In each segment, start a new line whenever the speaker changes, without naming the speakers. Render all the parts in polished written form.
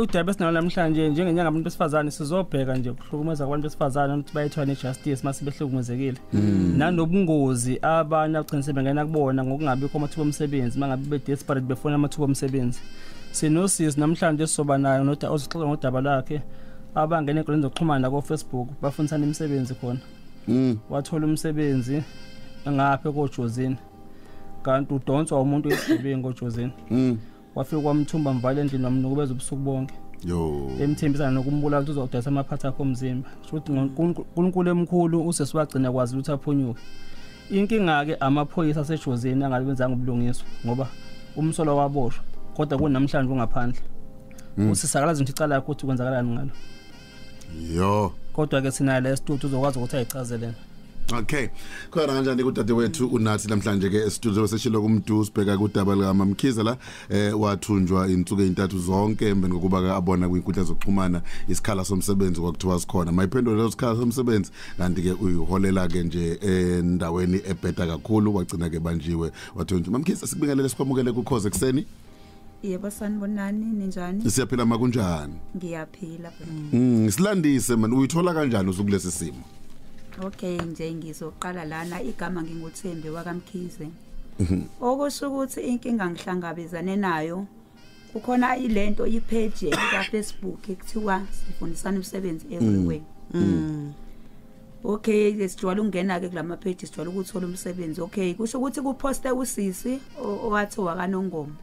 Udaba esinalo namhlanje njengenyanga abantu besifazane sizobheka nje ukuhlukumeza kwabantu besifazane ukuthi bayithola nejustice mase behlukumezekile. Nanobungozi abanye agcina sebengena kubona ngokungabikho amathuba omsebenzi mangabe be desperate befuna amathuba omsebenzi. Sinosisi namhlanje sizoba nayo noda ozoxoxa ngodaba lakhe abangena enkundleni zokuxhumana ko Facebook bafundisana imisebenzi khona. Wathola umsebenzi ngapha koJozini. Kanti udonswa umuntu wesigebengu koJozini. Wafika kwamthumba mvale endlini wamnukubeza ubusuku bonke.
Yo.
Emthembisana nokumbulala ukuthi uzodayisa amaphathi akho omzimba. Kusho ukuthi ngoNkulunkulu emkhulu usesiwagcina kwazi ukuthi aphunyuke. Inkinga ke amaphoyisa aseJozini angalibenzanga ubulungiswa ngoba umsolo waboshwa kodwa kunamhlanje ungaphandle. Usisakalaza nje icala yakho ukuthi kwenzakalani ngalo.
Yo.
Kodwa ke sinayo le studio uzokwazi ukuthi ayichazele.
Okay. Khona kanjani kudadewethu unathi namhlanje ke studio seshilo kumdu sibheka kudaba lika Mamkhize la wathunjwa insuku ezintathu zonke emveni kokuba ke abona kwinkundla zokuxhumana isikhala somsebenzi kwakuthiwa sikhona. Mayiphendule leso sikhala somsebenzi kanti ke uyiholela ke nje endaweni ebheda kakhulu wagcina ke banjiwe wathunjwa. Mamkhize sikubingelele sikwamukele kukhoze ekseni.
Yebo sanibonani ninjani?
Siyaphila makunjani?
Ngiyaphila.
Silandise man uyithola kanjani usukulesi simo?
Okay nje ngizoqala lana igama nginguThembi wakaMkhize. Okusho ukuthi inkinga ngihlangabezane nayo kukhona ilento ipage ka Facebook ekuthiwa sifundisana umsebenzi everywhere. Okay sijwayele ukungena ke kulama page sijwayele ukuthola umsebenzi. Okay kusho ukuthi kuposte usisi owathi wakaNongoma.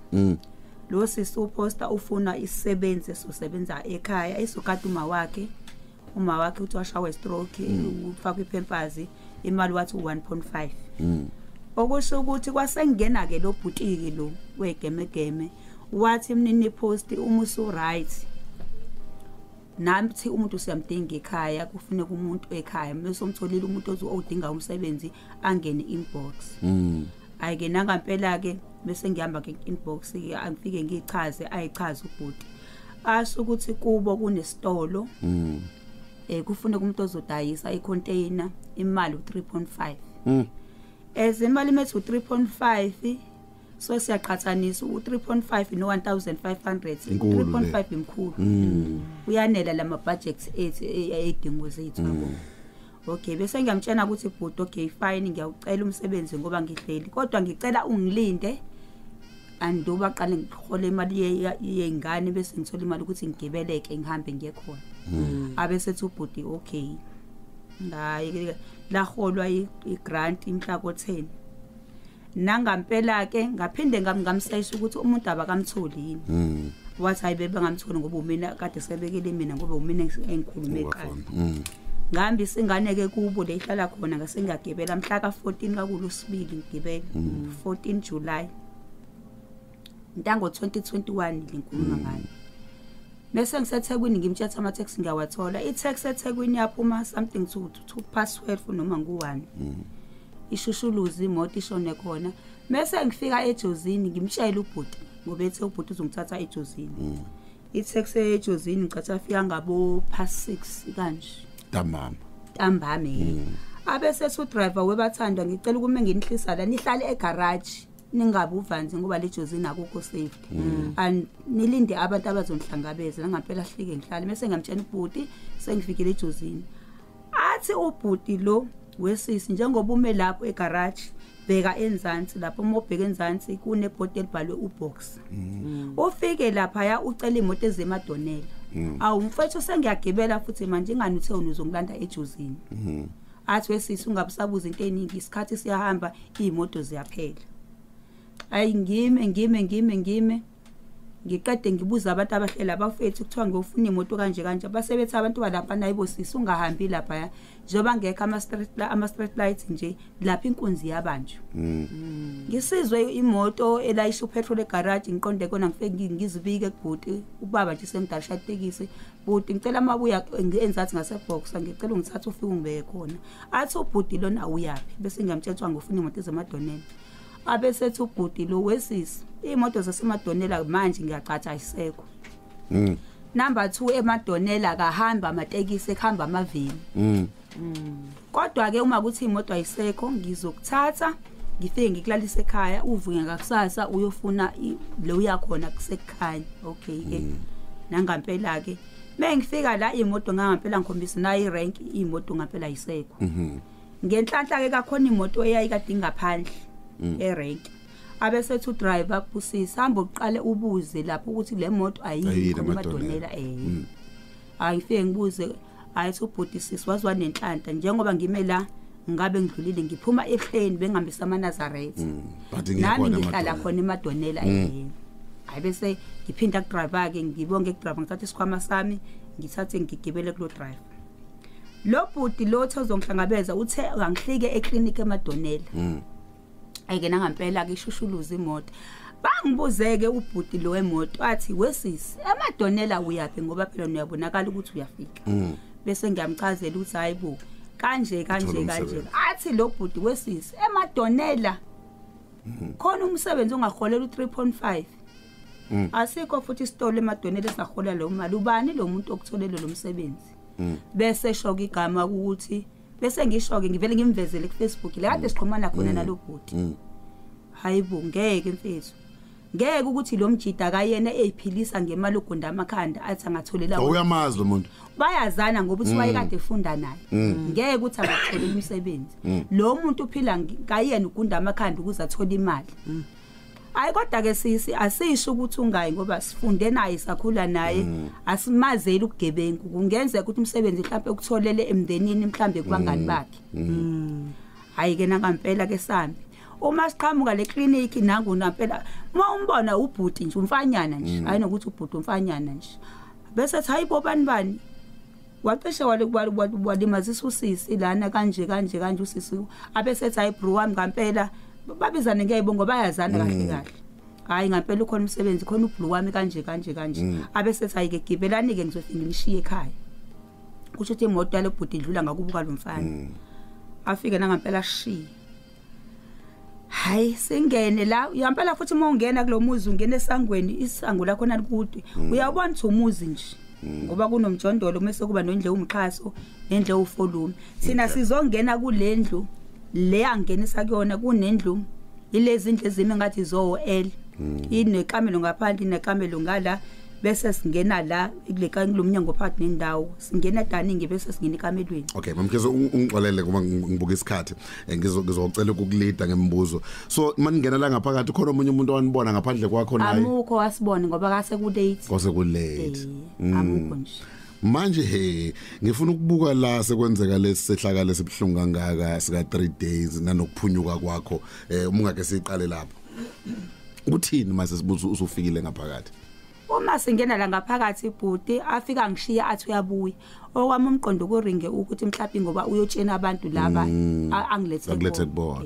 Lo sisi uposta ufuna isisebenzi esosebenza ekhaya esokade uma wakhe. Uma wakhe uthi washawa stroke ufaka ipampers imali wathi 1.5. Okusho ukuthi kwasengena ke lo bhutiki lo wegemegeme wathi mnini post uma usu right namthi umuntu siyamdinga ekhaya kufuneka umuntu ekhaya bese umtholile umuntu odinga umsebenzi angene inbox. Ayike nangampela ke bese ngihamba ke inbox angifike ngichaze ayichaze ubhuti asho ukuthi kubo kunesitolo kufuneka umuntu ozodayisa icontainer imali u3.5. As imali methu 3.5 so siyaqhathanisa u3.5 no 1500 3.5 imkhulu. Uyanela lama budgets ethu eyidingo zethu yabo. Okay bese ngiyamtshena ukuthi bhuti okay fine ngiyawucela umsebenzi ngoba ngihleli kodwa ngicela ungilinde anduba qale ngihole imali yengane bese ngithola imali ukuthi ngigibeleke ngihambe ngiye khona. Abesethi ubhuti okay hayi laholwa igrant imhla ko10. Nangampela ke ngaphinde ngamsesha ukuthi umuntu abakamtholi yini. Wathi hayi bebe ngamtholi ngoba umina kade sebekele mina ngoba umina engikhulume eqala. Ngihambisa ingane ke kubo le ihlala khona ngase ngiyagibela mhla ka14 kakulusibili ngigibela 14 July. Ntango 2021 lenkuluma ngayo. Bese ngiseThekwini ngimtshetha ama taxi ngiyawathola. I-taxi eThekwini yaphuma something to 12:02 noma ngu1. Ishushuluzi imoto ishone khona. Bese ngifika eJozini ngimtshela ubhuti ngoba ethe ubhuti uzongithatha eJozini. I-taxi eJozini ngicatha fika ngabo 6:past kanje.
Tamama.
Ntambama. Abese su driver webathandwa ngicela ukume nginihlisa la nihlale egarage. Ningabe uvanzi ngoba le Jozini akukho safety. And nilinde abantu abazonihlangabeza ngampela hlike ngihlale bese ngiyamtshela ubhuti sengifikile eJozini. Athi ubhuti lo wesisi njengoba ume lapho egarage bheka enzansi lapho uma ubheka enzansi kunebhodi elibhalwe ubox. Ufike lapha ya ucela imoto ezemadonela. Awu mfethu sengiyagibela futhi manje ingani uthe uzongilanda eJozini. Athi wesisi ungabusabuza into eningi isikhathi siyahamba imoto ziyaphela. Ayi ngime ngiqede ngibuza abantu abahlela abafethu kuthiwa ngiyofuna imoto kanje kanje basebethi abantu balapha nayibosisi ungahambi lapha njengoba ngekho ama street lights nje lapha inkunzi yabanjwa. Ngisizwe imoto elayisha upetrol egarage ngiqonde kona ngifike ngizibike kubhuti ubaba nje semdasha itekisi bhuti ngicela mabuya enzathi ngasebox ngicela ungithathe ufike ungibeke khona. Athi ubhuti lona uyapi bese ngiyamtshela ngofuna imoto ezemadonela. Abesethi ubhuti lo wesisi imoto zasemadonela manje ngiyacatha ayisekho. Number 2 emadonela kahamba amatekisi ekhamba amaveni. Kodwa ke uma kuthi imoto ayisekho ngizokuthatha ngifike ngikulalise ekhaya uvuke ngakusasa uyofuna lo uyakhona kusekhaya. Okay ke. Nangampela ke mengifika la imoto ngampela ngikhombisa nayi rank imoto ngampela ayisekho. Ngenhlanhla ke kakhona imoto eyayikade ingaphandle erank. Abesethu driver kusisi hamba uqale ubuze lapho ukuthi le moto ayikho eMadonela Ayifike ngibuze ayithi ubhuti sisi wazwa nenhlanhla njengoba ngime la ngabe ngidlulile ngiphuma ehleni bengihambisa amaNazaretha. Nami ngihlala khona eMadonela Hayi bese ngiphinda ku driver ke ngibonge ku driver ngithatha isikhwama sami ngithathe ngigibele kulo driver. Lo bhuti lo ozongihlangabeza uthe angihlike eclinic eMadonela. Ayike nangampela ke ishushuluza imoto. Bangibuzeke ubhuti lo wemoto athi wesisi eMadonela uyaphi ngoba phela uyabonakala ukuthi uyafika. Bese ngiyamchazela ukuthi hayibo kanje kanje kanje. Athi lo bhuti wesisi eMadonela khona umsebenzi ongaholela u3.5. Asikho futhi isitolo eMadonela esingahola lo mali. Ubani lo muntu okutholele lo msebenzi? Bese shoka igama ukuthi bese ngisho ke ngivele ngimvezele ku Facebook la kade siqhumana khona nalobhuti. Hayibo ngeke mfethu. Ngeke ukuthi lo mjida kayena eyiphilisa ngemali ogunda amakhanda athi angatholela.
Uyamazi lo muntu.
Bayazana ngoba uthi wayekade efunda naye. Ngeke ukuthi angatholela umsebenzi. Lo muntu uphila kayena ugunda amakhanda ukuze athole imali. Hayi kodwa ke sisi asisho ukuthi ungayi ngoba sifunde naye sakhula naye asimazeli ubugebengu. Kungenzeka ukuthi umsebenzi mhlawumbe ukutholele emndenini mhlawumbe kubangani bakhe. Hayi ke nangampela ke sami uma siqhamuka le clinic nangu nampela uma umbona ubhuti nje umfanyana nje hayi nokuthi ubhuti umfanyana nje bese ethi hayibo bani bani wacishe walimazisa usisi lana kanje kanje kanje usisi abese ethi hayi bro wami ngampela babizane ngeyibongo bayazana kahle kahle. Hayi ngampela ukhona umsebenzi khona ublue wami kanje kanje kanje. Abese ethi hayi ke gibelani ke ngizofika ngishiye ekhaya. Kusho ukuthi imoto yale bhuti idlula ngakubuka lo mfana. Afike nangampela shiye. Hayi singene la uyampela futhi uma ungena kulomuzi ungena esangweni isango lakho nalikude uyabona ukuthi umuzi nje ngoba kunomjondolo mase kuba nendle umxhaso nendle ufolumi. Sina sizongena kulendlu le angenisa kuyona kunendlu ilezi indlu ezime ngathi zo L inekamelo ngaphandle inekamelo ngala bese singena la kulomnyango phakathi nendawo singena daningi bese singena ekamelweni.
Okay mamkhize ungixolele kuba ngibuka isikhathi ngizocela ukukulida ngemibuzo. So maningena la ngaphakathi khona omunye umuntu owanibona ngaphandle kwakho naye?
Amukho wasibona ngoba kase ku late.
Kose ku late.
Amukho nje.
Manje he ngifuna ukubuka la sekwenzeka lesisehlakalo esibhlungu kangaka sika 3 days nanokuphunyuka kwakho uma ungake siqale lapho. Uthini mase sibuza usufikile ngaphakathi?
Uma singena la ngaphakathi ibhuti afika ngishiya athi uyabuya. Okwami umqondo kuringe ukuthi mhlawumbe ngoba uyotshena abantu laba angilethe
kubona.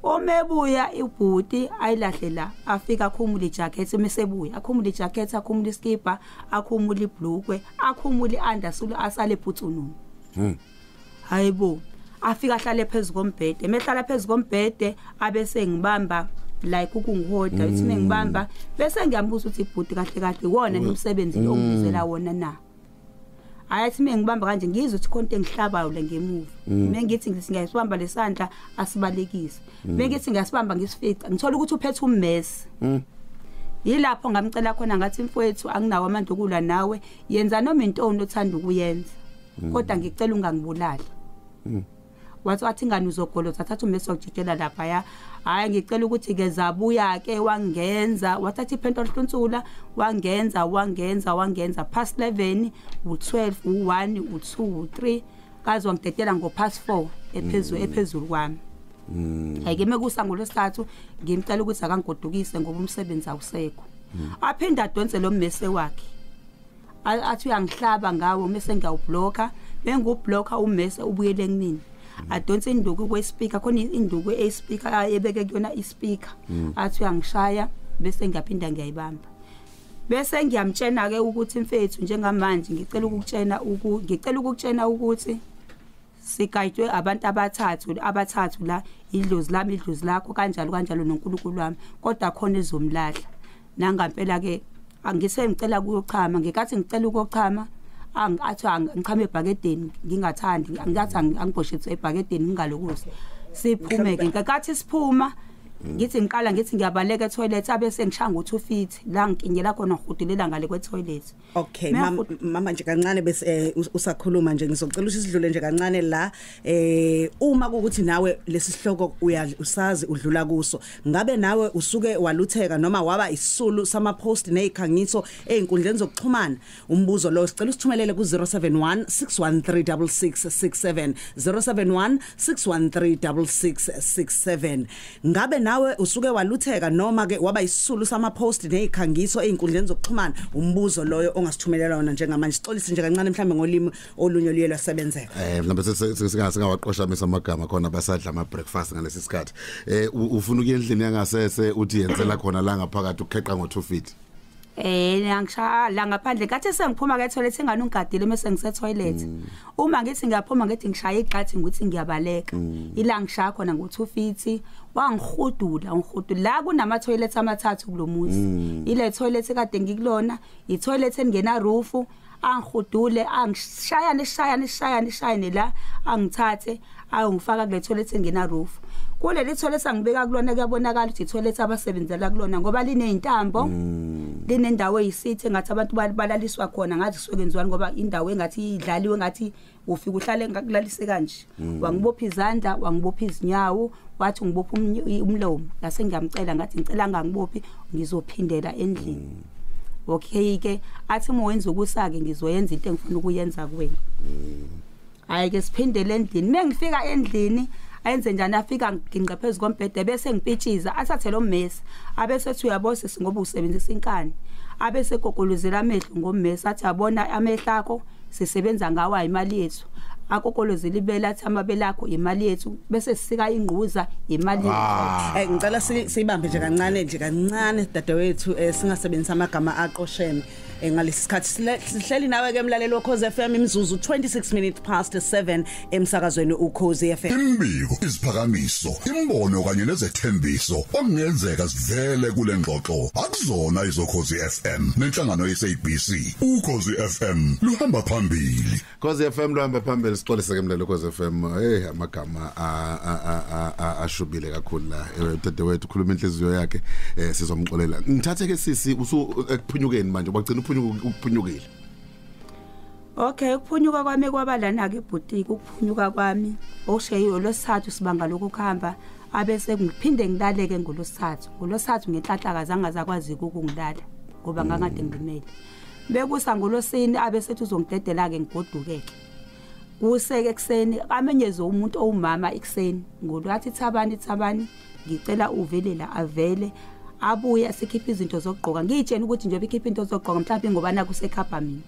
Omebuya ibhuti ayilahle la afika akhumule ijacket mesebuya akhumule ijacket akhumule iskipa akhumule ibhlukwe akhumule iandasulu asale phutsununu. Hayibo afika ahlale phezulu kombhede mehlala phezulu kombhede abese ngibamba like ukungihoda uthi mengibamba bese ngiyambuza ukuthi ibhuti kahle kahle wona nomsebenzi lo ongizela wona na. Hayi mengibamba kanje ngizwe ukuthi khonto engihlabayo le ngemuva mengithi ngiyasibamba lesandla asibalekise mengithi ngiyasibamba ngisifica ngithola ukuthi uphethe ummese. Yilapho ngamcela khona ngathi mfowethu anginawo amandla okulwa nawe yenza noma intoni othanda ukuyenza kodwa ngicela ungangibulali. Wathi ingane uzogolotha thatha ummese wakujikela lapha ya. Hayi ngicela ukuthi ke zabuya ke wangenza wathatha iphento oluhlunsula wangenza wangenza wangenza past 11 u12 u1 u2 u3 kaze wangidedela ngo past 4 ephezulu kwami. Hayi mekusa ngolwesithathu ngimcela ukuthi akangigodukise ngoba umsebenzi awusekho. Aphinda adonse lo mmese wakhe athi uyangihlaba ngawo mase ngiyawublocka bengublocker ummese ubuyele kumina. Adonse induku kwespeaker khona induku espeaker ebeke kuyona ispeaker athi uyangishaya bese ngiyaphinda ngiyayibamba. Bese ngiyamtshena ke ukuthi mfethu njengamanje ngicela ukukutshena ukuthi sigayidwe abantu abathathu la idlozi lami idlozi lakho kanjalo kanjalo noNkulunkulu wami kodwa khona ezomlahla. Nangampela ke angise ngicela ukuyochama ngikathi ngicela ukuyochama angathi angichame ebhakedeni ngingathandi angathi angibhoshetse ebhakedeni ngingalokuze siphume ke ngikathi siphuma Ngithi ngiqala ngithi ngiyabaleka etoilet, abese ngishaya ngo2 feet la ngikinyela khona ngihudulela ngale kwetoilet.
Okay, mama nje kancane bese usakhuluma nje, ngizocela ukuthi sidlule nje kancane la. Uma kukuthi nawe lesi sihloko usazi udlula kuso, ngabe nawe usuke walutheka noma waba isisulu sama post nezikhangiso einkundleni zokuxhumana? Umbuzo lo sicela usithumelele ku 071 613 6667, 071 613 6667. Ngabe nawe usuke walutheka noma ke waba isisulu sama post nezikhangiso einkundleni zokuxhumana? Umbuzo loyo ongasithumelela wona njengamanje. Sixolise nje kancane mhlambe ngolimi olunye luye lwasebenzeka.
Mhlambe singawaqoshamisa amagama khona basadla ama breakfast ngalesi sikhathi. Ufuna ukuya endlini yangasese uthi yenzela khona la ngaphakathi ukheqa ngo2 feet.
Ngishaya la ngaphandle kathi sengiphuma ke toilet engane ungigadile mase ngise toilet. Uma ngithi ngiyaphuma ngithi ngishaya igqathi ngithi ngiyabaleka. Ila ngishaya khona ngo2 feet wangihudula la kunama toilet amathathu kulomuzi. Ile toilet ekade ngikulona, i toilet engena roof, angihudule angishaya nishaya la angithathe ayongifaka kule toilet engena roof. Kuleli toilet angibeka kulona kuyabonakala ukuthi itoilet abasebenzela kulona ngoba linezintambo, linendawo eyisithi engathi abantu balaliswa khona, ngathi kusuke ngoba indawo engathi idlaliwe, ngathi ufika uhlale ngakulalise kanje. Wangibopha izandla, wangibopha izinyawo, wathi ngibopha umlomo. Ngase ngiyamcela ngathi ngicela angangibophi ngizophindela endlini. Okay ke athi uma wenza ukusake ngizoyenza into engifuna ukuyenza kuwena. Hayi ke siphindele endlini. Mengifika endlini ayenze njani, afika nginqa phezulu kombhede bese ngipitshiza, athathe lo mmese abese ethi uyabona ngoba usebenzisa inkani, abese gokolozela amehlo ngommese, athi yabona amehlo akho sisebenza ngawo imali yethu, akokolozela ibele athi amabele akho imali yethu, bese sisika ingquza imali yethu.
Ngicela siyibambe nje kancane dadewethu, singasebenzisa amagama aqosheme ngalesi sikhathi. Sihleli nawe ke mlaleli woKhozi FM, imizuzu 26 minutes past 7 emsakazweni uKhozi FM.
Imbiko, iziphakamiso, imbono kanye nezethembiso okungenzeka sivele kule ngxoxo akuzona izoKhozi FM nenhlangano yeSABC. uKhozi FM luhamba phambili.
Khozi FM luhamba phambili. Sixolise ke mlaleli woKhozi FM, hey amagama ashubile kakhulu la. Dadewethu ukhuluma inhliziyo yakhe, sizomxolela. Ngithathe ke sisi usu ekuphunyukeni manje, wagcina ukuphunyukile.
Okay, ukuphunyuka kwami kwaba lana ke ebhutiki. Ukuphunyuka kwami okusheyiwe lwesithathu sibanga lokuhamba, abese ngiphinde ngilaleke ngolwesithathu. Ngolwesithathu ngenhlanhla kazange zakwazi ukungilala ngoba ngangade ngimele. Bekusa ngolwesine abese ethi uzongidedela ke ngigodukeke. Kuseke ekseni amenyeze umuntu owumama ekseni ngolwathi thabani ngicela uvele la, avele abuye asikhiphe izinto zokugqoka. Ngiyitshena ukuthi nje bikhipha into zokugqoka mhlawumbe ngoba naku sekhapha mina.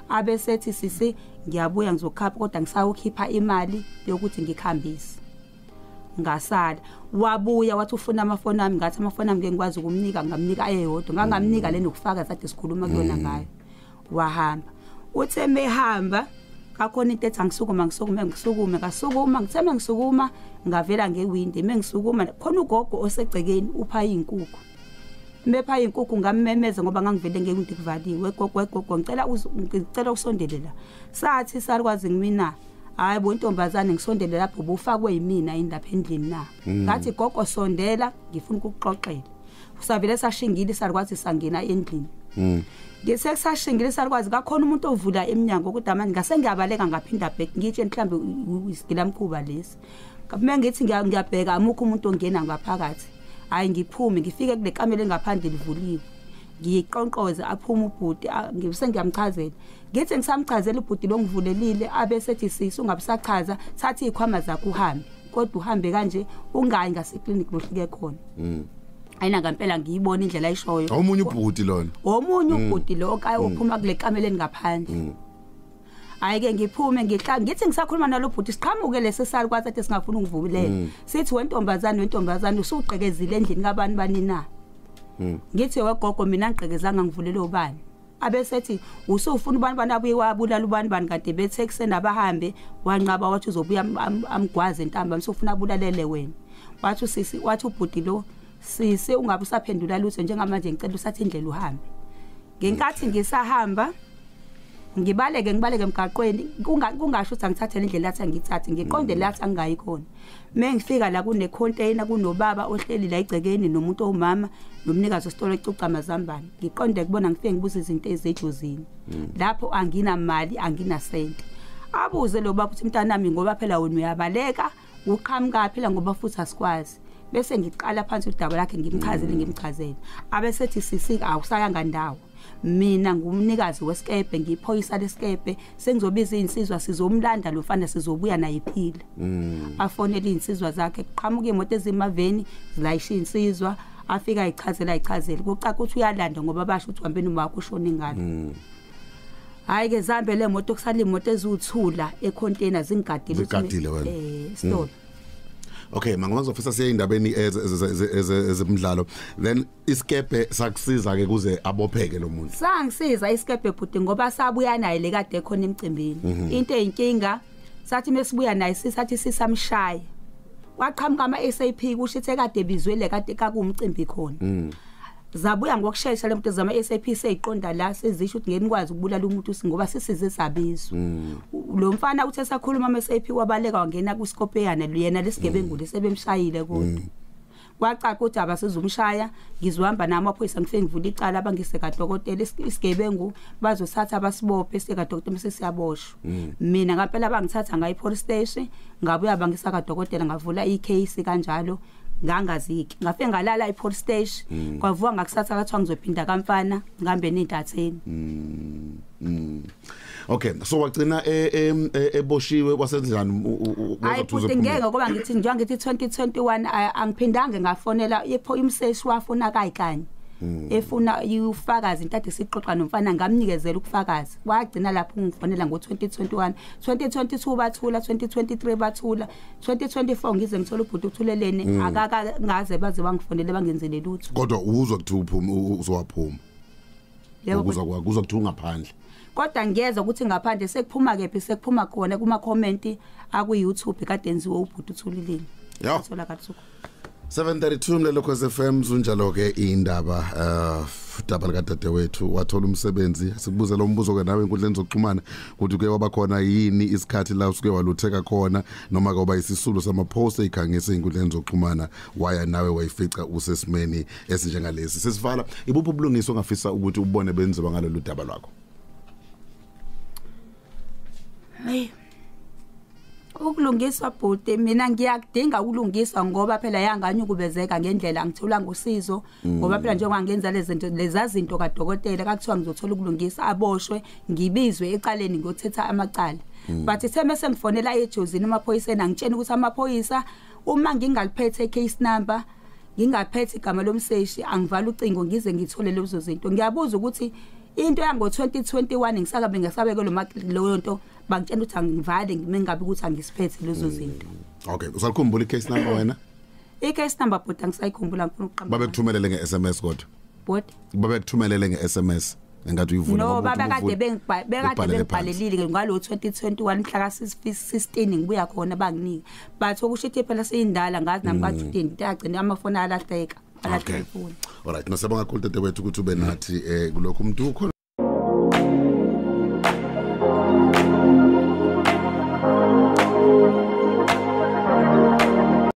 Abesethi sisi ngiyabuya ngizokhapha kodwa ngisawukhipha imali yokuthi ngikhambise. Ngasala wabuya wathi ufuna amafoni ami, ngathi amafoni ami ngeke ngikwazi ukumnika, ngamnika ayeyodwa, ngangamnika le nokufaka sathi sikhuluma kuyona ngayo. Wahamba, uthe mehamba akhona into ethi angisukuma ngasukuma ngithe ngisukuma ngavela ngewindi, mengisukuma khona ugogo osegcekeni upha izinkukhu, mepha izinkukhu ngammemeza ngoba ngangivele ngewindi kuvaliwe. Gogo ngicela usondele la. Sathi salukwazi ngimina, hayi bo ntombazane ngisondele lapho bufakwe yimina indapha endlini na. Ngathi gogo sondela ngifuna ukukuxoxela. Usavele sashingile salukwazi sangena endlini. Ngise kusashingile salukwazi kakhona umuntu ovula eminyango kodwa manje ngase ngiyabaleka ngaphinda back ngitshe mhlambe isigilamkhuba lesi. Mina ngithi ngiyabheka amukho umuntu ongena ngaphakathi. Hayi ngiphume ngifike kule kamela engaphandle livuliwe. Ngiyiqonqoze aphuma ubhuti, ngibese ngiyamchazela. Ngithi ngisamchazela ubhuti lo ngivulelile abese ethi sisi ungabisachaza, thatha izikhwama zakho uhambe. Kodwa uhambe kanje ungayi ngase clinic lohlike khona. Ayina ngempela ngiyibona indlela ayishoyo.
Omunye ubhuti lona.
Omunye ubhuti lo ophuma kule kameleni ngaphandle. Hayi ke ngiphume ngihlanga ngithi ngisakhuluma nalo bhuti siqhamuke lesi salukwazi athi singafuna ungivumelele. Sithi wentombazane usuqekezile endlini kabani bani na. Ngithi wegogo mina ngiqekezanga ngivulele ubani. Abesethi usufuna ubani bani abuye wabulala ubani bani kade bethe ekseni abahambe wanqaba wathi uzobuya amgwaze entamba usufuna abulalele wena. Wathi usisi wathi ubhuti lo sisi ungabe usaphendula lutho njengamanje ngicela usathe indlela uhambe. Ngenkathi ngisahamba Ngibaleke emgaqweni, kungasho ukuthi angithathe indlela athi angithathe, ngiqonde la athi angayi khona. Mengifika la kune container, kunobaba ohleli la igcekeni nomuntu owumama nomnikazi wesitolo ecuca amazambane. Ngiqonde kubona, ngifike ngibuza izinto ezejozini. Lapho anginamali, anginasenti. Abuze lo baba ukuthi mntanami, ngoba phela wena uyabaleka, uqhamuka phela ngoba futhi asikwazi. Bese ngiqala phansi udaba lakhe, ngimchazele. Abesethi sisi awusayanga ndawo. Mina ngumnikazi wesikebhe, ngiphoyisa lesikebhe, sengizobiza izinsizwa sizomlanda lo mfana, sizobuya naye iphila. Afonele izinsizwa zakhe, kuqhamuka imoto ezimaveni zilayisha izinsizwa, afika ayichazela. Kucaca ukuthi uyalanda ngoba basho ukuthi uhambe noma wakho ushone ngalo. Hayi ke zambe le moto, kusala imoto eziwuthula econtainer zingigadile isitolo.
Okay, mangoma ngizofisa siye indabeni ezemidlalo. Then isikebhe sakusiza ke kuze abopheke lo muntu.
Sangisiza isikebhe bhuti, ngoba sabuya naye le kade khona emcimbini. Into eyinkinga sathi mesibuya naye sisathi sisamshaya. Kwaqhamuka ama SAP, kusho ukuthi kade bizwe le kade kakumcimbi khona. Zabuya ngokusheshsha le muntu zama SAP seyiqonda la, sezisho ukuthi ngeke nikwazi ukubulala umuntu ngoba sisize sabizwa. Lo mfana uthe sakhuluma ama SAP wabaleka wangena kuSkopeyana, yena lesigebengu lesebemshayile kodwa. Kwacaca ukuthi abasizumshaya, ngizohamba namaphoyisa ngifike ngivula icala abangise kadokotela, isigebengu bazosatha basibophe sike kadokotela bese siyaboshwa. Mina ngempela bangithatha ngayi police station, ngabuya bangisa kadokotela, ngavula icase kanjalo. Ngangaziki, ngafike ngalala epolice station, kwavuka ngakusatha kathiwa ngizophinda kamfana ngihambe nendatheni.
Okay, so wagcina eboshiwe wasenjani?
Hayi futhi ngeke, ngoba ngithi njengoba ngithi 2021 angiphindange ngafonela umseshi wafuna kayikanye efuna ufakazi into ade sixoxa nomfana, ngamnikezela ukufakazi. Wagcina lapho ngifonela ngo2021, 2022 bathula, 2023 bathula, 2024 ngize ngithola ubhuti uthulelene akaka ngaze baze bangifonele bangenzele lutho.
Kodwa uzwa kuthiwa uphuma, uzowaphuma. Ukuzwa kwakho uzwa kuthiwa ngaphandle.
Kodwa ngiyeza ukuthi ngaphandle sekuphuma kephi, sekuphuma khona kuma comment aku YouTube kade enziwe ubhuti uthulelene. Thola kathuko.
7:32 mlelo Khosi FM, zunjalo ke indaba udaba lika dadewethu wathola umsebenzi. Sikubuza lo mbuzo ke nawe enkundleni zokuxhumana ukuthi kuye wabakhona yini isikhathi la usuke walutheka khona, noma kwaba isisulu samapost ekhangise enkundleni zokuxhumana, waya nawe wayifica usesimeni esinjengalesi. Sesivala, ibuphi ubulungiswa ongafisa ukuthi ubone benziwa ngalolu daba lwakho?
Hey, ukulungiswa bhuti, mina ngiyakudinga ukulungiswa ngoba phela yanganyukubezeka ngendlela, angitholanga usizo ngoba phela njengoba ngenza lezi zinto lezazinto kadokotela kakuthiwa ngizothola ukulungisa, aboshwe ngibizwe ecaleni ngiyothetha amacala. But itheme sengifonela eJozini amaphoyiseni angitshena ukuthi amaphoyisa uma ngingaliphethe case number, ngingaphethe igama lomseshi, angivala ucingo ngize ngithole lezo zinto. Ngiyabuza ukuthi into yango 2021 ngisakabe ngasabeke lo nto, bangitshela ukuthi angivale ngingabe ukuthi angisiphethe lezo zinto.
Okay, usakhumbula icase number wena?
Icase number bhuti angisayikhumbula, ngifuna ukuqamba.
Babekuthumelele ngeSMS kodwa?
Bhuti?
Babekuthumelele ngeSMS engathi uyivula
ngoba bekade bengibhalelile ngalo 2021 mhla ka 16 ngibuya khona banginika. But okusho ukuthi phela seyindala ngazi nami kwathi into yagcina amafoni alahleka.
Okay. Alright, nasabonga kakhulu dadewethu ukuthi ube nathi kulokhu umuntu ukhona.